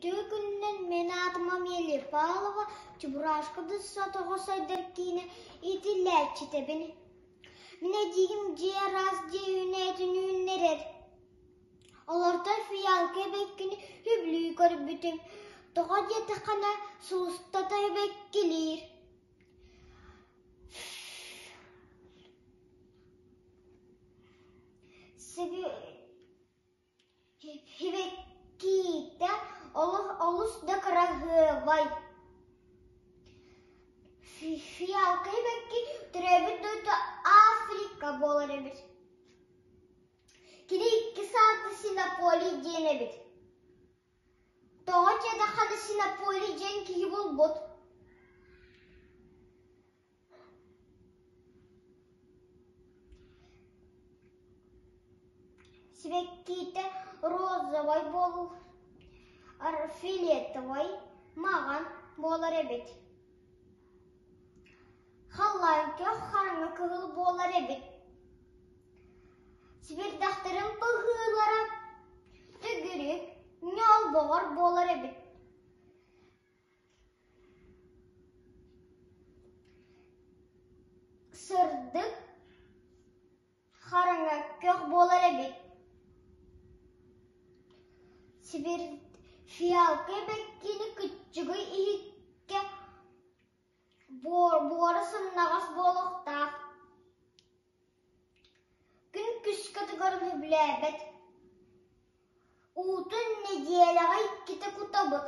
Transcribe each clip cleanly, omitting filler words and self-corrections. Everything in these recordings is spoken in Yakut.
Үтүө күнүнэн мин аатым Амелия Павлова, Чебурашка Дыссатоҕо сайдар киинэ иитиллээччитэбин. Мин эдьиийим дьиэ араас дьиэ үүнээтин үүннэрэр. Олортон фиалка эбэккини үбүлүү көрбүтүм. Тоҕо диэтэххинэ, сулустата эбэккилиир. Сибэккитэ олус да кыраһыабай. Фиалка сибэкки төрөөбүт дойду Африка буолар эбит. Кини икки саата Синополий диэн эбит. Тоҕо диэтэххинэ Синополий диэн киһи булбут. Сибэккитэ розовай фиолетовай, маҕан буолар эбит. Халлаан күөх хараҥа кыһыл буолар эбит. Сибирдэхтэрин быһыылара төгүрүк, ньолбоҕор буолар эбит. Сырдык, хараҥа көх буолар эбит. Фиалка эбэккини кыччыгый иһиккэ буора сымнаҕас буолуохтаах. Күн күскэ тыгарын сөбүлээбэт. Уутун нэдиэлэҕэ иккитэ кутабыт.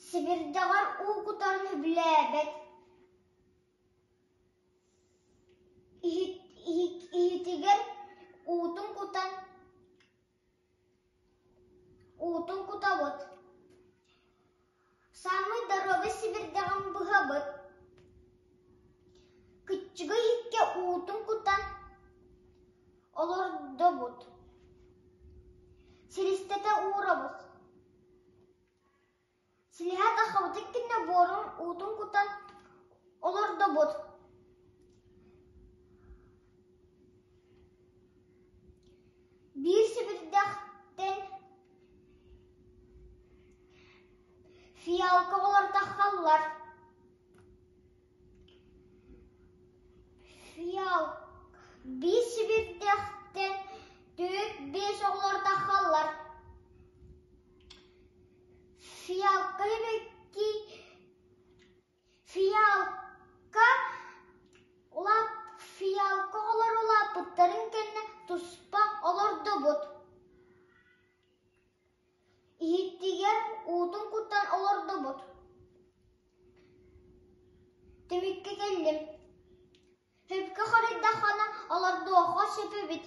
Сибирдэҕэр уу кутарын сөбүлээбэт. Иһитигэр уутун кутан Уутун кутабыт, саамай доруобай сибирдэҕин быһабыт, кыччыгый иһиккэ уутун кутан олордобут, силистэтэ уурабыт. Силиһэ таххабытын кэннэ буорун уутун кутан олордобут. Биир сэбирдэхтэн фиалка оҕолор таххаллар. Фиал биир сэбирдэхтэн түөрт-биэс оҕолор таххаллар. Фиалка эбэкки Фиалка улаап фиалка оҕолор улааппыттарын кэннэ туспа олордубут. Иһиттигэр уутун куттан олордубут. Түмүккэ кэллим. Сөпкө хоруйдаххына олордуохха сөп эбит.